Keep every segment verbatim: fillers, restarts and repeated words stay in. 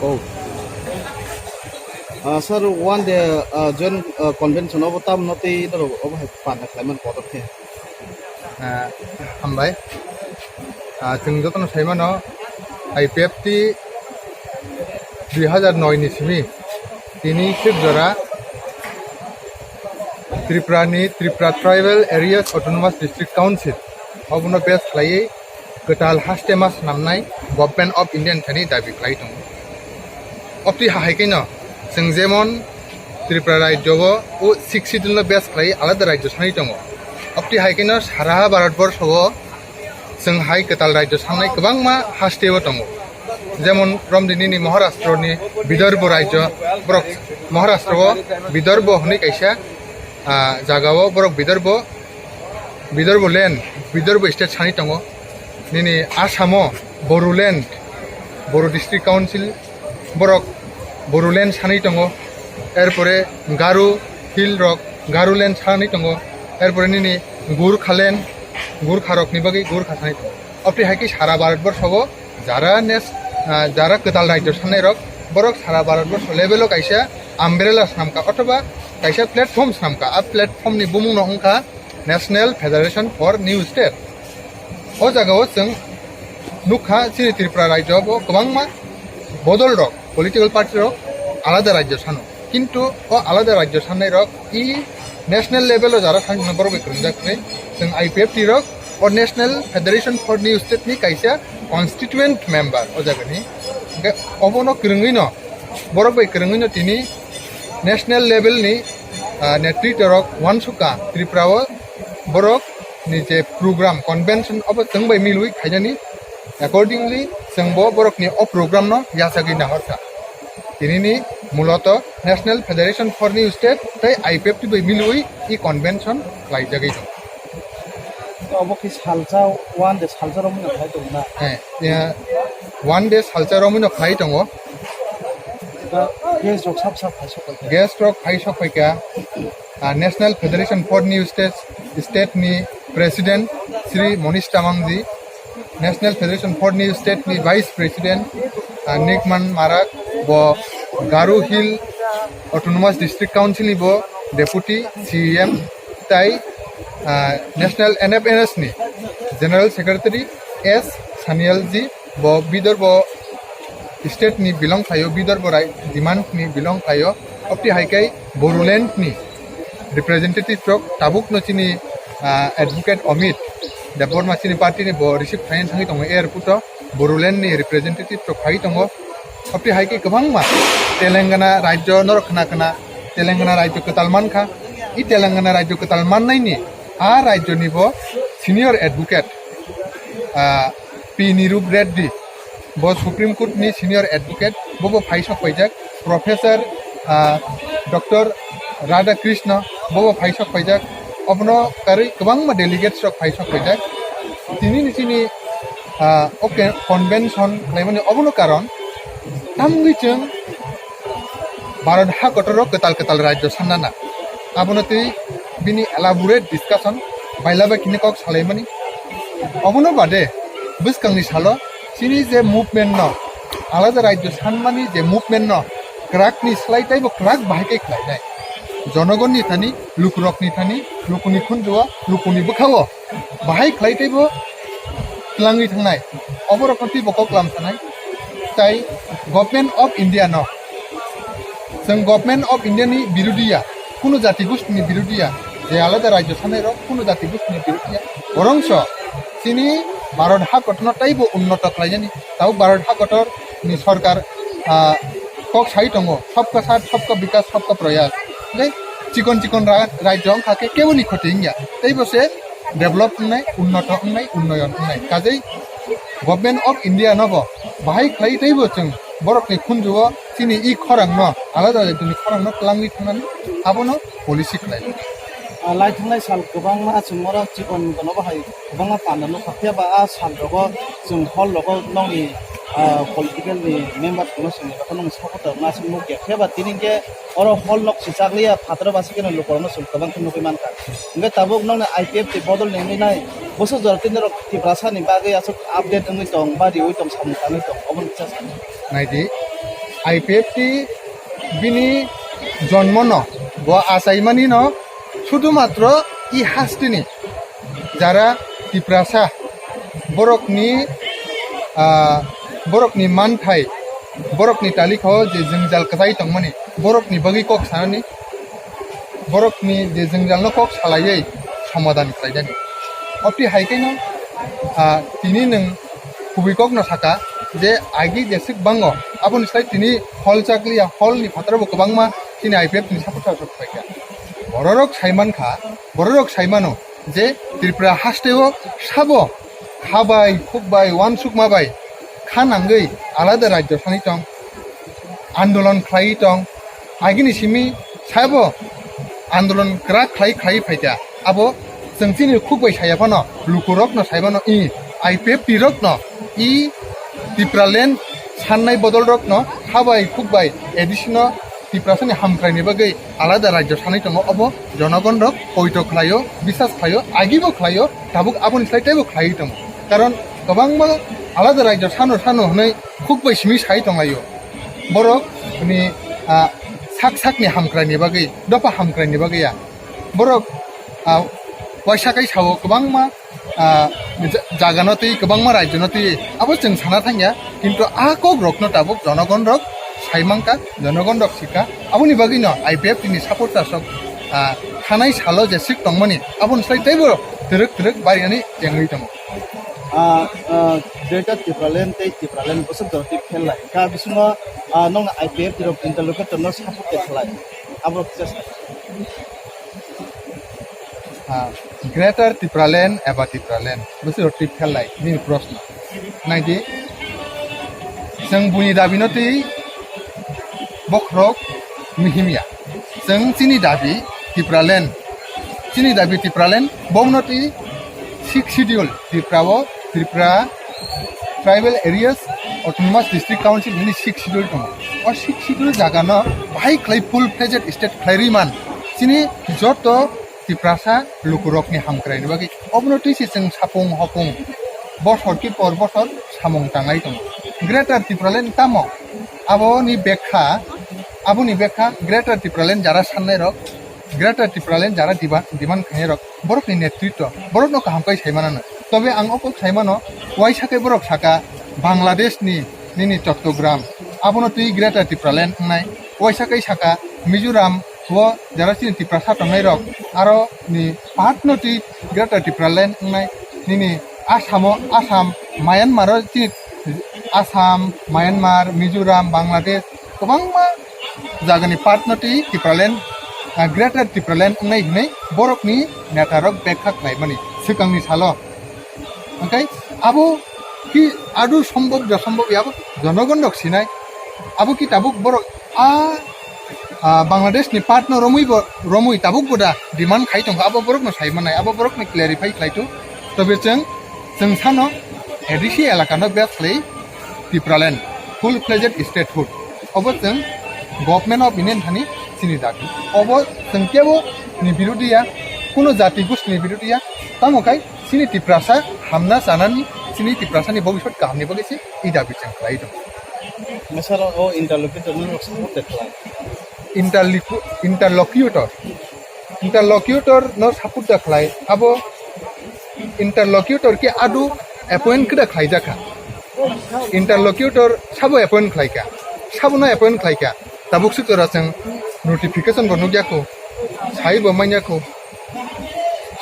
Oh. Ah, sir, one day, ah, joint, ah, convention obo tamno tei norok obo hai panda khlaimani kotor khe. Ah, hambai. Ah, chwng jotono sai mano, I P F T dui hazar noi ni simi tini Sirjora Tripura ni Tripura Tribal Areas Autonomous District Council obono base khlaiwi kwtal haste ma swnamnai Government of India ni thani dabi khlai tongo. Obtwi hai khe no chwng jemon Tripura rajyo o, o Sixth Schedule no base khlai alada rajyo sanwi tongo. Obtwi hai khe no sara Bharat borsho o chwng hai kwtal rajyo sanai kwbangma haste o tongo. Jemon romdi nini Maharashtra ni Vidarbha rajyo, borok Maharashtra o Vidarbha hwnwi kaisa, ah, jaga o borok Vidarbha, Vidarbha land, Vidarbha state sanwi tongo. Nini Assam o Bodoland, Bodo District Council, borok Bodoland sanwi tongo. Erpore Garo Hill rok Garoland sanwi tongo. Erpore nini Gorkhaland, Gorkha rokni bagwi Gorkha sanwi tongo. Obtwi hai khe sara Bharat borsho o jara nes-, ah, jara kwtal rajyo sanai rok, borok sara Bharat borsho level o kaisa umbrella swnamkha othoba kaisa platform swnamkha. A platform ni bumung no wngkha National Federation for New State. O jaga o chwng nukha chini Tripura rajyo bo kwbangma bodol rok, political party rok alada rajyo sano. Kintu o alada rajyo sanai rok i national level o jara thang borok bai kwrwngjak khe chwng I P F T rok o National Federation for New State ni kaisa constituent member o jaga ni. Hwnkhe obono kwrwngwi no borok bai kwrwngwi no tini national level ni, ah, netritwa rok uansukha Tripura o borok ni je program convention obo chwng bai milwi khainani, accordingly chwng bo borok ni o program no yachagwi nahorkha. Tini ni muloto National Federation for New State tei I P F T bai milwi i convention khlaijagwi tongo. Obo khe salsa one day salsa romwi no khlai tongo na? He, ya, one day salsa romwi no khlai tongo. Ba guest rok sab sab phai sok kha. Guest rok phai sok phaikha, ah, National Federation for New States, State ni President Shri Monish Tamangji, National Federation for New State ni Vice President, ah, Nikman Marak, bo Garo Hill Autonomous District Council ni bo Deputy C E M, tai, ah, National N F N S ni General Secretary S Sanyal ji, bo Vidarbha state ni belong khlaio, Vidarbha rai demand ni belong khlaio. Obtwi hai khe Bodoland ni representative rok tabuk no chini, ah, advocate Amit Debbarma chini party ni bo receive khlaina thangwi tongo airport o, Bodoland ni representative rok phai tongo. Obtwi hai khe kwbangma Telangana rajyo norok khna khna Telangana rajyo kwtal mankha. I Telangana rajyo kwtal mannaini a rajyo ni bo senior advocate, ah, P Nirup Reddy, bo Supreme Court ni senior advocate, bo bo phai sok paijak, Professor, ah, Doctor Radha Krishna, bo bo phai sok paijak, obono karwi kwbangma delegates rok phai sok paijak. Tini ni chini, ah, o ke-, convention khlaimani obono karon, tamni chwng Bharat ha kotoro kwtal kwtal rajyo sannana. Abono tei bini elaborate discussion bailaba kini kok salaimani. Obono bade bwskangni salo chini je movement no, alada rajyo sanmani je movement no, kwrak ni slai taibo kwrak bahai khe khlainai. Jonogonni thani, lukurokni thani, lukuni khunjuo, lukuni bwkhao bahai khlai teibo twlangwi thangnai, oborokno teibo kok lam sanai. Tai Government of India no, chwng Government of India ni birudiya, kunu jati gustini birudiya, je alada rajyo sanai rok kunu jati gustini birudiya, borongso chini Bharat ha kotorno teibo unnoto khlainani. Tau Bharat ha kotor ni sorkar, ah, kok sai tongo, sabka saath, sabka bikas, sabka prayas. Tei chikon chikon ra-, rajyo wngkha khe keboni khoti wngya. Teibo se develop wngnai, unnoto wngnai, unnoyon wngnai. Kajei Government of India no bo bahai khlai teibo chwng borokni khunjuo chini i khorangno, alada jatoni khorangno twlangwi thangnani abono policy khlai. Ah, lai thangnai sal kwbangma chwng oro chikon gwnano bahai kwbangma panda nukha, phiya ba a sal rogo chwng hall rogo nokni, ah, political ni member rokno chwng eba nokni supporter wngna aswk nukya, phiya ba tini khe oro hall nok si chakliya, phataro basi kheno lukurokno chwng kwbang khe nugwi mankha. Hwnkhe tabuk nokni I P F T bodol ni wngwi nai bwswk jora tei norok Tiprasa ni bagwi aswk update wngwi tong ba riwi tong, samung tangwi tong, obo kisa sa. Naidi, I P F T bini jonmono bo achaimani no sudhumatro i hasteni jara Tiprasa borokni, ah, borokni manthai, borokni talikho je jwngjal kwchai tongmani, borokni bagwi kok sanani, borokni je jwngjalno kok salaiwi somadan khlainani. Obti hai khe no, ah, tini nwng kubui kokno saka je agi jeswk bango, aboni slai tini hol chakliya, holni phataro bo kwbangma chini I P F ni supporter rok phaikha. Bororok saimankha, bororok saimano je Tripura hasteo sabo kha bai, khuk bai, uansukma bai kha nangwi alada rajyo sani tong, andolon khlaiwi tong, agini simi sabo andolon kwrak khlai khlai phaikha. Abo chwng chini khuk bai saya phano, lukurokno sai phano, i I P F T rokno, i Tipraland sannai bodol rokno kha bai khuk bai A D C no Tiprasani hamkraini bagwi alada rajyo sanwi tongo, obo jonogon rok poito khlaio, bisas khlaio, agibo khlaio, tabuk aboni slai teibo khlaiwi tongo. Karon kwbangma alada rajyo sano sano hwnwi khuk bai simi sai tonglaio. Borok ni, ah, sak sakni hamkraini bagwi, dopha hamkraini bagwi ya. Borok, ah, waisa kai sao kwbangma, ah, ja-, jagano twi, kwbangma rajyono twi, abo chwng sana thangya, kintu a kok rokno tabuk jonogon rok sai mankha, jonogon rok sikha. Aboni bagwino I P F T ni supporters rok, ah, thanai salo jeswk tongmani, aboni slai teibo twrwk twrwk barinani chengwi tongo. Ah, ah, Greater Tipraland tei Tipraland bwswk jora twi phel lai. Ka bisingo, ah, nokni I P F T rok interlocutor no support khe khlai. Abo kisa sa. Ah, Greater Tipraland eba Tipraland bwswk jora twi phel lai nini proshno. Naidi, chwng buini dabino twi bokhorok mihimya. Chwng chini dabi Tipraland, chini dabi Tipraland, bomno twi Sixth Schedule, Tripura o, Tripura Tribal Areas Autonomous District Council hwnwi Sixth Schedule tongo. O Sixth Schedule jagano bahai khlai full fledged state khlai rwi man. Chini joto Tiprasa lukurokni hamkraini bagwi obono twi se chwng sapung hopung bosor ki por bosor samung tanglai tongo. Greater Tipraland tamo? Aboni bekha, aboni bekha Greater Tipraland jara sannai rok, Greater Tipraland jara diba-, demand khainai rok, borokni netritwo, borokno kaham kai sai manano. Tobe ang o kok sai mano, waisa khe borok saka Bangladeshni nini Chottogram, abono twi Greater Tipraland wngnai, waisa khe saka Mizoram, o jara chini Tiprasa tongnai rok, aro ni part no twi Greater Tipraland wngnai, nini Assam o, Assam, Myanmar o chini Assam, Myanmar, Mizoram, Bangladesh, kwbangma jagani part no twi Tipraland, ah, Greater Tipraland wngnai hinwi borokni neta rok bek kha khlaimani swkangni salo. Hwnkhe abo ki adu sombhob ja sombhob ya, abo jonogon rok sinai. Abo ki tabuk borok a, a, Bangladesh ni part no romwi bo, romwi tabuk bo da demand khai tongkha, abo borok no sai manai, abo borok no clarify khlai tu. Tobe chwng, chwng sano A D C elaka no bek khlai Tipraland full fledged statehood. Obo chwng Government of India thani chini dabi. Obo chwng kebo ni birodhi ya, kuno jati gosti ni birodhi ya, tamo khai chini Tiprasa hamna chanani, chini Tiprasa ni bobisot kaham ni bagwi se i dabi chwng khlai tongo. Masalo o interlocutor no support de khlai. Interlocu-, interlocutor. Interlocutor no support da khlai, abo interlocutor ke adu appoint kida khlai jakha. Interlocutor sabo appoint khlai kha, sabo no appoint khlai kha. Tabuk suk jora chwng notification bo nukya kho, sai bo manya kho.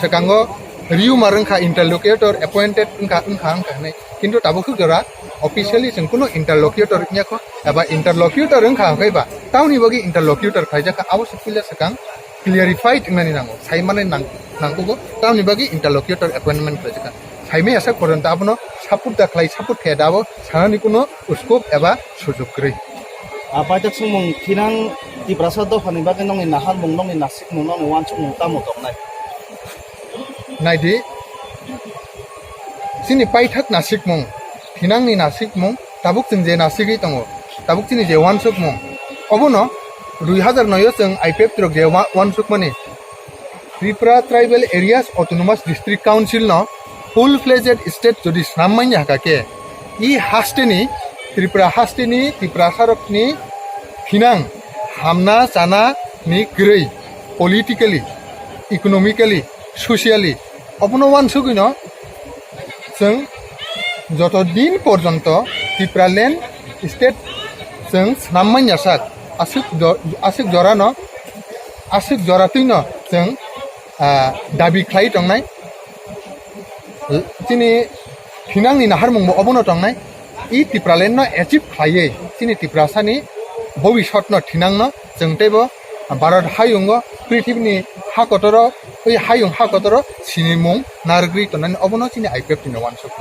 Swkango rumor wngkha interlocutor appointed wngkha, wngkha, wngkha hinwi. Kintu tabuk suk jora officially chwng kuno interlocutor wngya kho, eba interlocutor wngkha hwnkhe ba tamoni bagwi interlocutor khlai jakha, abo se puila swkang clarified wngnani nango, sai manai nang-, nangkugo, tamoni bagwi interlocutor appointment khlai jakha. Saimaya sak porjonto abono support da khlai, support khe da abo sanani kuno scope eba sujok kwrwi. A paithak swngmung thinang Tiprasa dophani bagwi nokni naharmung, nokni nasikmung, nokni uansukmung tamo tongnai? Naidi, chini paithak nasikmung, thinangni nasikmung, tabuk chwng je nasigwi tongo, tabuk chini je uansukmung, obono dui hazar noi o chwng I P F T rok je wa-, uansukmani, Tripura Tribal Areas Autonomous District Council no full fledged state jodi snam manya haka khe, i hasteni, Tripura hasteni, Tiprasa rokni thinang hamna chana ni kwrwi, politically, economically, socially, obono wansugwino chwng joto din porjonto Tipraland state chwng swnam manya sak, aswk jo-, aswk jorano, aswk joratwino chwng, ah, dabi khlai tongnai. Chini thinangni naharmungbo obono tongnai. I Tipraland no achieve khlaiwi chini Tiprasani bobisotno thinangno chwng teibo Bharat hayungo, prithibini ha kotoro, ui hayung ha kotoro sinimung narwgwi tongnani obono chini I P F T ni wansuk.